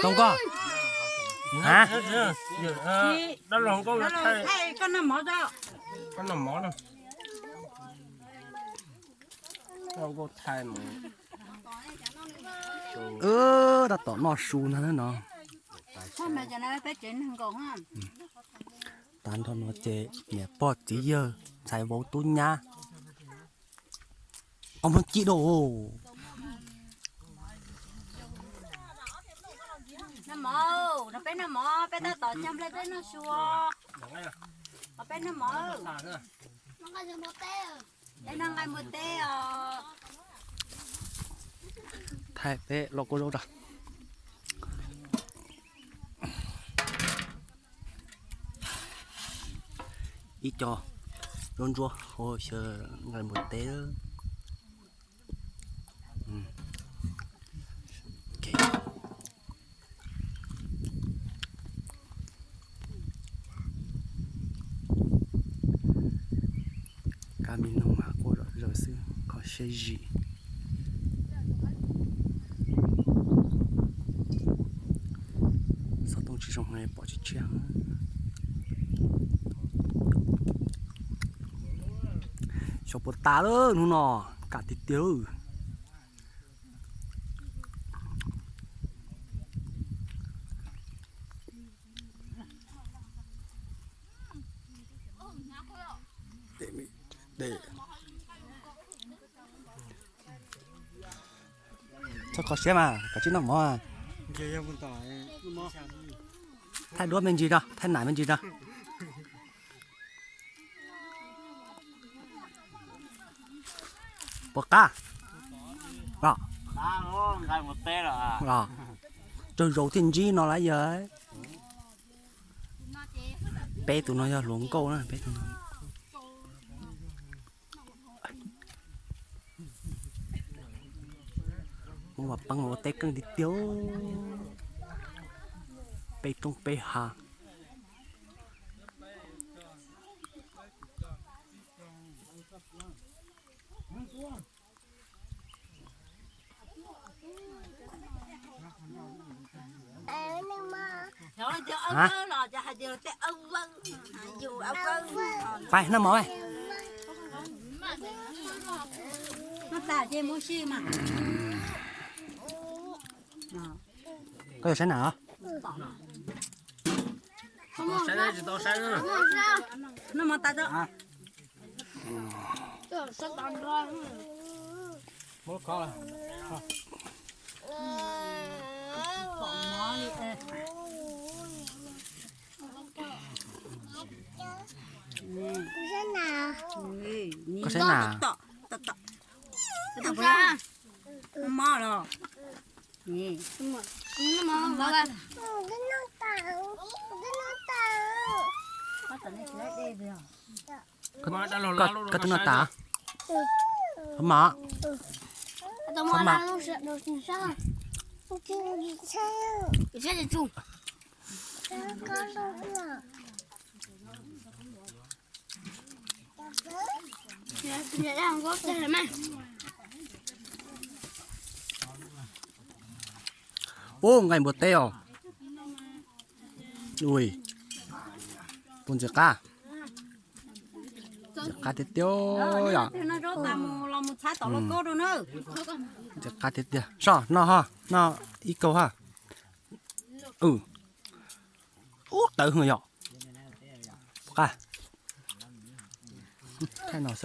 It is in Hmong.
Too koj. Ha? Koj noj mov. Tab tom noj su ntag no. Tag nrho no ces niam pog txiv yawg ntxhais vauv tub nyab ob muab cib dua. Noj mov, no peb noj mov, peb tab tom cog nplej peb noj su. Peb noj mov, peb noj nqaij npua teb os. Thaij peb los kua zaub rau. Ib co zaub ntsuab hauv xyaw nqaij npua teb. Kab me noog mas quaj zom zaws xwb, kho siab zim. Xov tooj tsis zoo pom tsis tshiab. Xyov puas tas lawm hnub no, kam tiag tiag. Txhob kho siab mas, kav tsij noj mov. Thaij duab me ntsis rau, thaij nam me ntsis rau. Puas qab? Tsaug zaus thiaj ntsib no lawm yawg. Peb tus no yog hluas nkauj na, peb tus no. Muab mas peeb ua teb keej tiag tiag. Peb roob peb hav. Pais noj mov. Koj yuav saib nam os? Koj saib nam? Koj twb noj tas? Qhov mas. Qhov mas. Ub, nqaij npua teb os. Ui, puas ntxim qab? Ntxim qab tiag tiag yom. Ntxim qab tiag tiag. Soj, noj ho, noj ib kaug ha. Ub, tawv heev yom. Qab. Thaij no xwb.